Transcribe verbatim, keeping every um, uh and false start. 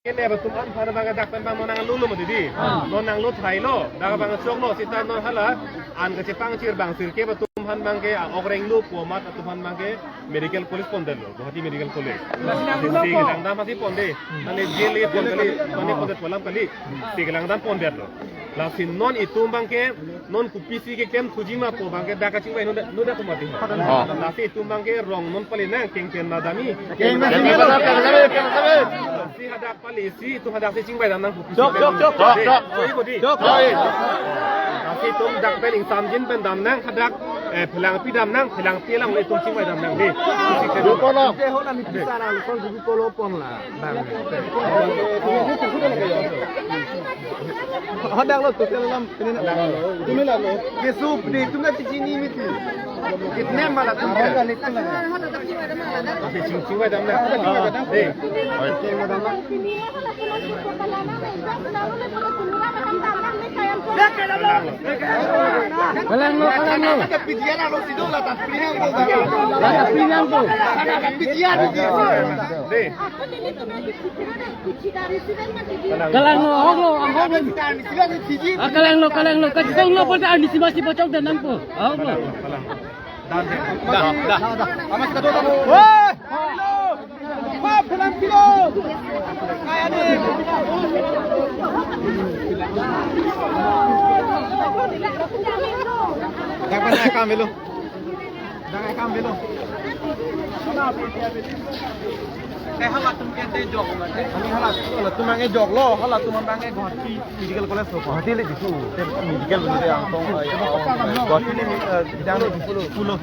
Kene atum aphan abang ke dak pen abang non nanglo lo mati di. Ah. Non nanglo thailo, dak abang choklo, seta non hala an kachepangchir bang sirkep atum aphan abang ke, a, ok renglo pu amat atum aphan abang ke medical college pondetlo, Guwahati Medical College. Lasi nanglo si po. Langdam pasi ponde, mane jail le pon kali, mane pondet pu alam kali, si langdam pondetlo. Lasi non itum abang ke, non kopisi keklem thuji ma pu abang ke dak kachingvai non dak, non dak komat di. Oh. Lasi itum abang ke rong non pali nang kengpen ma dami. Kengpen ma dami, kengpen ma dami. Si hadak pali si itum hadak si chingvai dam nang. Chok, chok, chok, chok, chok. Chok, chok. Lasi itum dak pen ingsamjin pen dam nang hadak, eh, phelangpi dam nang, phelangpi alam le itum chingvai dam nang di. Yo, kono. Te hola mi pisara, kon gugu kolo pon la. Bang. Hadak lo, total alam, pini na. Tumi la lo. Keso, pini, tum na chichini miti. Kitne mala tum. Ching, chingvai dam na. Dei. Kalanglo, kalanglo. P G R lo sido la ta pilihan ko. La ta pilihan ko. P G R. Dei. Kalanglo, ahoklo, ahoklo. Ah, kalanglo, kalanglo. Kachesonglo pu ta arnisi masi pachok dan nangpo. Ahoklo. Dah, dah, dah. Amas kado, kado. Woi! Wah, pelan kilo. Kayak ni. Yang mana kami lo? Dak ekam avelo. Eh, halatum ke te jok. Kami halatum, halatum abang ke joklo, halatum abang ke Guwahati Medical College lo. Guwahati le jisu. Medical le yang tong, eh, Guwahati le, eh, bidang le jisu lo. Pulo.